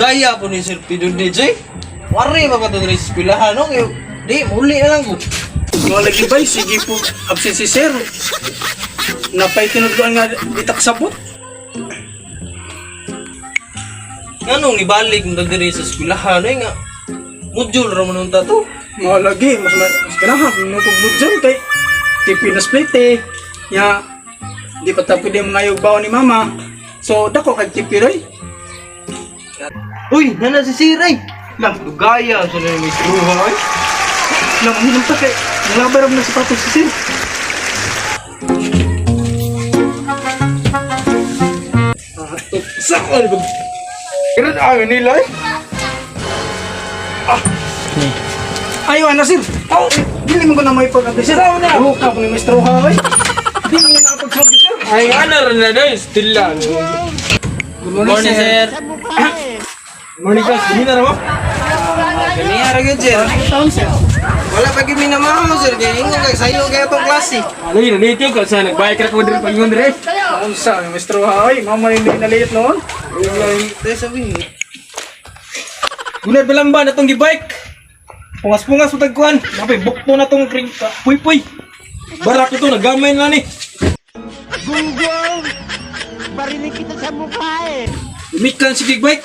Dugaya po ni Sir Pidon DJ. Wari ba ka to diri sa eskwelahan, no? Kay di muli na lang ko. Mga lagi bay, sige po, absent si sir. Napay tinudluan nga di taksabot. Nganong nibalik mo diri sa eskwelahan ay nga module ra man unta to. Mga lagi, mas ganahan, nutugod dyan kay tipi na split eh. Ya, di pa ta pwede mga yung baon ni mama. So, dako kay tipi roy. Uy, nana si Sir ay. Lang, Dugaya sa na may truha ay. lang, hinam ta kay, nalabay ra mo na sapatos si sir. Ah, sa ano ba? Kira ayaw nila eh. Ayaw na sir. Oh, dili mo ko na may pag-abli sir. Sao na? Oh, ka ni maestro ha oy. Di mo na nakapagsabi sir. Ay, ano rin na doon, still lang. Good morning, sir. Morning class, hindi na mo? Ganiya ra gyud sir. Taon sir. Wala pa gyud minamaho sir kay ingon kay sayo kay atong klase. Alay, nandito ka sa nagbike ra ko diri pag-ingon diri. Unsa ni maestro ha oy, mama ni naliit noon. Tay sabi. Gunay balamba na tong gibike. Pungas-pungas mo tagkuan. Napay bukto na tong ring puy-puy. Barak ito, nagamay na ni. Google! Barinig kita sa mukha eh! Umikan si big bike.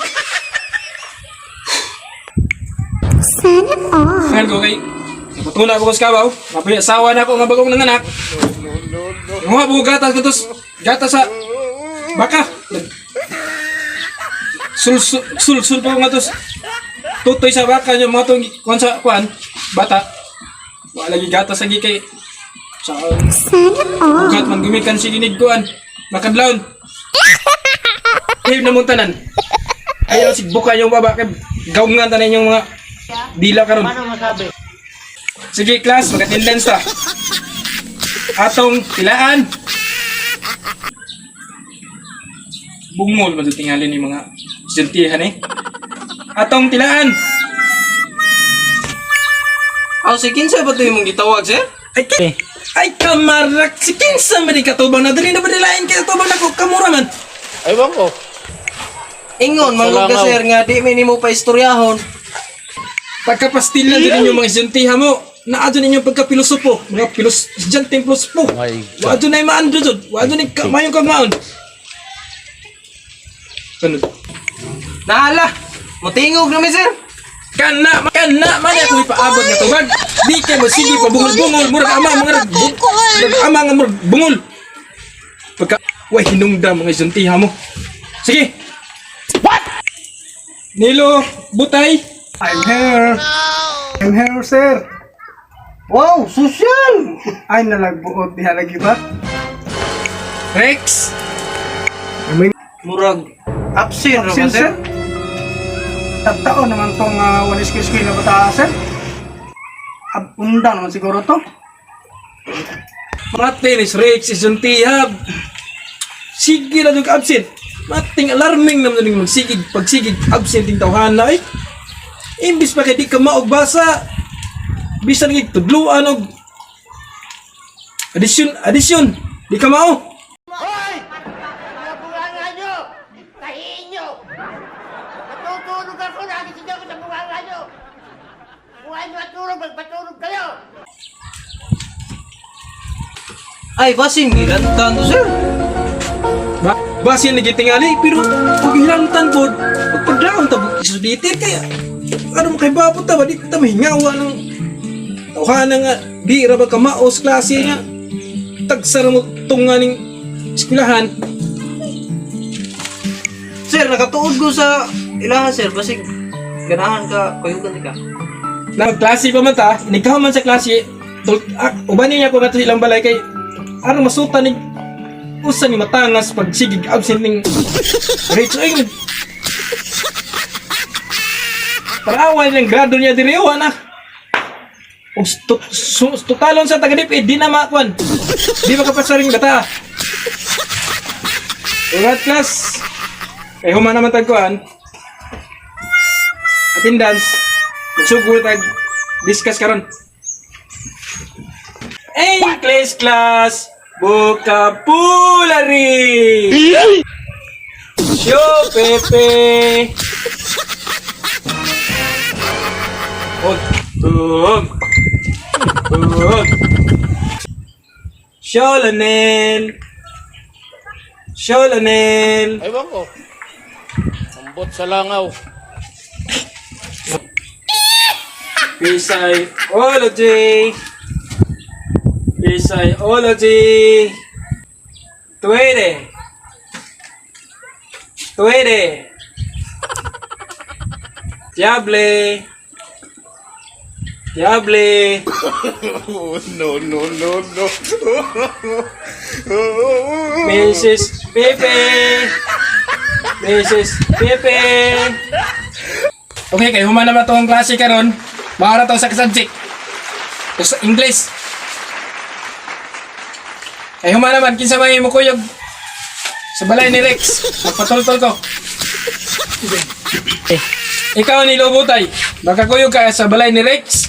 Sana all. Ngayon ko kay Napatuna ko sa kabaw. Napay asawa na ako nga bagong nanganak. Nguha po gatas katos gatas sa baka. Sul sul sul pa ko nga tos. Tutoy sa baka yung mga tong kuan sa kuan bata. Wala lagi gatas lagi kay sa Sana all. ugat man gumikan si ginig kuan. Makadlawon. Kayo na mong tanan. Ayaw sigbuka yung baba kay gaungan tanan yung mga dila karon. Sige class, mag-attendance ta. Atong tilaan. Bungol man tingali ni mga estudyante eh. Atong tilaan. Aw si kinsa ba to imong gitawag sir? Ay, ay kamarak si kinsa man di katubang na dali na ba nilain kay katubang nako kamura man. Ewan ko. Ingon man gud ka sir nga di mi nimo pa istoryahon. Pagkapastila din ninyo mga estudyante mo. Naa dyan ninyong pagkapilosopo, mga pilos, estudyanteng pilosopo. Wa dyan ay maando dyan, wa dyan ay mayong kagmaon. Ano? Nahala. Motingog na mi sir. Kana, kana, man ako ipaabot nga tubag. Di kay mo sige pa bungol-bungol, murag ama mga murag ama nga murag bungol. Pagka way hinungda mga isuntiha mo. Sige. What? Nilo, Butay. I'm here. I'm here sir. Wow, social. Ay nalagbuot diha lagi ba? Rex. Murag absent ra ba Absent sir? sir. Tagtaon naman tong one skill skill na bata sir. Undang naman siguro to. Martin is Rex isuntiha. Sige na yung absent. Mating alarming naman yung magsigig pagsigig absent ting tawhana eh. Imbis pa kay di ka maugbasa. Bisan gig tudluan og addition addition di ka mao. Hoy! Mga bunganga nyo! Tahiin nyo! Natutulog ako! Nagising ako sa bunganga nyo! Kung ayaw nyo matulog, magpatulog kayo! Ay basin gilantan to sir. Ba basin lagi tingali pero pag hilantan pod pagpagdaon ta isuditin kaya ano mo kay babot ta ba di ta mahingawa ng tawhana nga di ra ba ka maos klase nga tagsa ra mo tunga ning eskwelahan. Sir, nakatuod ko sa ilaha sir basig ganahan ka kuyugan ka. Na klase pa man ta, inigkaw man sa klase, tul ah, ubanin niya ko ngadto sa ilang balay kay aron masuta ni usa ni matangas pag sigig absent ning Rich ay Parawan ng grado niya diri wa na. Og totalon sa taga DepEd di na makuan. Di makapasaring bata. Alright class. Kay human naman tagkuan. Attendance. Magsugod tag discuss karon. English class vocabulary. Show Pepe. Og. Og. Og. Sholanel. Sholanel. Ewan ko. Ambot sa langaw. Psychology. Psychology. 20. 20. Diable. Diable. No, no, no, no. Mrs. Pepe. Mrs. Pepe. Okay, kay human naman to ang klase karon. Maara to sa subject. To sa English. Kay human naman kinsa may mukuyog sa balay ni Rex. Magpatultol ko. Eh, ikaw ni Lobutay, makakuyog ka sa balay ni Rex.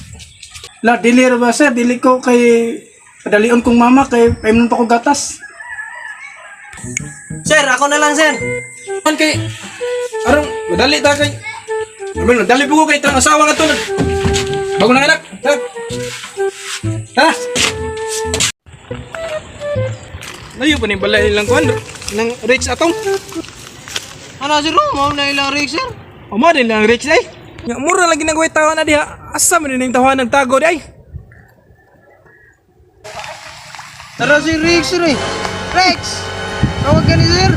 La, dili ra ba sir? Dili ko kay padalion kong mama kay painon pa ko gatas. Sir, ako na lang, sir. Man kay arong madali ta kay Ano madali po ko kay trang asawa nga to. Bago ng anak. Ha? Ha? Layo pa ni balay nilang kuan ng Rex atong. Ano, sir? Mao na ilang Rex, sir. Amo din lang Rex ay. Nya mura lang ginagawa tawa na diha. Asa man din tawa ng tago di ay. Tara si Rex, sir eh. Rex! Tawag ka ni sir.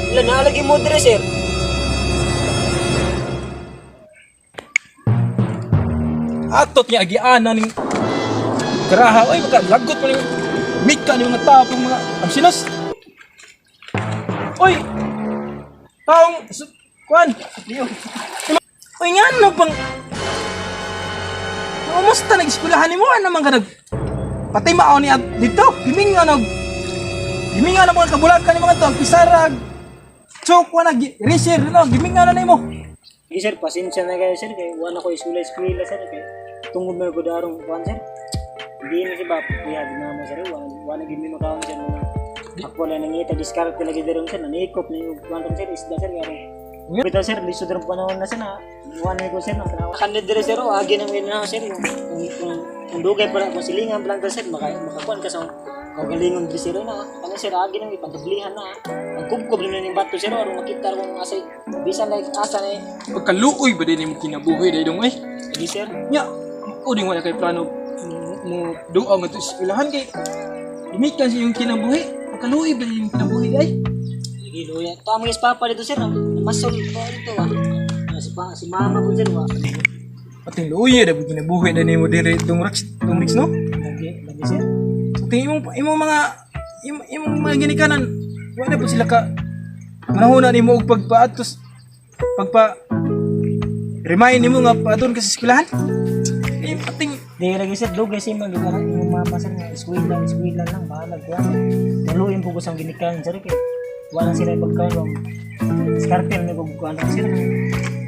Wala, naalagi mo dire, sir. Atot niya agiana ning karaha oy maka lagot pa ning mika ni mga tao pang mga absinos. Oy. Taong kuan. Oy ngano pang Kumusta nag-eskwelahan nimo? Ano man ka nag Patay mao ni at dito. Giminga nag Giminga na mga kabulakan ni mga to, ang pisarag. Chok wala eraser no, giminga na nimo. Sige, sir, pasensya na kayo, sir. Kay wala ko isula-eskwela, sir. Kay tungod na ko darong kuan, sir. Hindi na si Bap. Kuya, di na mo, sir. Wala, wala gid mi makaon, sir. Wala. Ako wala nangita, discard talaga darong, sir. Nanikop na yung kuan ron, sir. Isda, sir. Kaya Bitaw, sir, lisod rin panahon na, sir. Na, wala ko, sir. Na, kanid dire, sir. O, agi na na, sir. Yung, kung dugay pala, kung silingan pa lang ka, sir. Maka, makakuan ka sa kagalingon dire, sir. Na, ano, sir, agi na, ipantablihan na. Ang kubkob na yung bato, sir. Aron makita kung asa, bisan like, asa na eh. Pagkaluoy ba din mo kinabuhi dahil dong eh. Sige, sir. Nya, ako din wala kay plano mo duaw nga to eskwelahan kay gimikan sa iyong kinabuhi. Pagkaluoy ba din yung kinabuhi ay? Sige, luya. Tama yung papa dito, sir. Masol pa dito, ah. Ah, si, pa, si mama ko, sir, wa. Ating luoy da kinabuhi da nimo diri dong Rex, dong Rex no? Lagi, lagi, sir. Sa tingin imong imong mga imong mga ginikanan wala po sila ka manahuna nimo og pagpaatos pagpa remind nimo nga paadon ka sa eskwelahan. Eh, ating Di lagi, sir. Dugay siya mag yung mama, sir. Nga, eskwela, eskwela lang. Bahalag, wa. Naluin po ko sa ginikanan, sir. Kay wala sila pagkaon. Wa. Scarpe, ano ko kuhan, sir.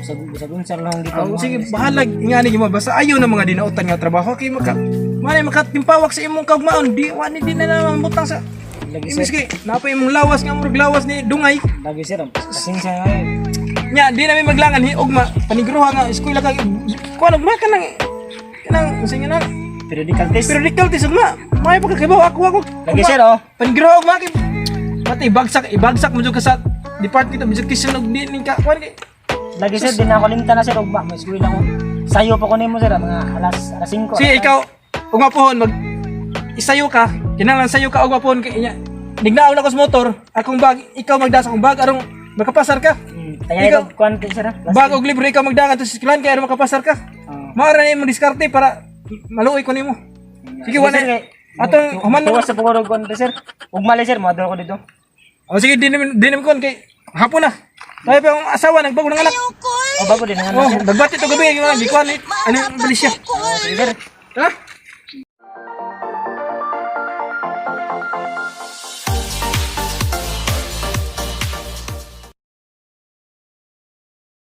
Usag, usag, sir lang. Oh, sige, bahalag ingani mo basta ayaw na mga dinautan nga trabaho kay maka manay makatimpawak sa imong kaugmaon di wani di na naman butang sa Lagi, sir. imbis kay napay imong lawas nga murag lawas ni dungay Lagi, sir. Pasensya na, eh. nya di na mi maglangan hi ugma panigruha nga eskwela ka kuan ugma kanang kanang unsa nga na Periodical test. periodical test ugma may pagkakibaw ako ako Lagi, sir, oh. Panigruha ugma kay pati ibagsak ibagsak mo jud ka sa Department of Education og di ning ka kuan kay Lagi, sir. Di na ako limta na, sir. Ugma, may eskwela ko. Sayo pa ko nimo, sir. ah, Mga alas, alas 5. Sige, ikaw, ugma pohon, mag isayo ka, kinahanglan sayo ka ugma pohon kay inya. Nignaon ako sa motor, akong bag, ikaw magda sa akong bag arong makapasar ka. Kaya Ikaw- ikaw, kuan sir, ah. Bag og libre ikaw magdagan to sa eskwelahan kay aron makapasar ka. Ah. Maara na imong diskarte para maluoy ko nimo. Sige, wala. Sir, kay- Atong human Tuwas sa pagod kuan sir. Ug mali sir, moadol ko dito. Oh, sige, di naman kon kay hapon na. Tayo pa akong asawa nagbago ng anak. O bago din nga Oh, sir. nagbati to gabi, yung mga gikuan ano yung bilis siya. Sige, sir. Ha?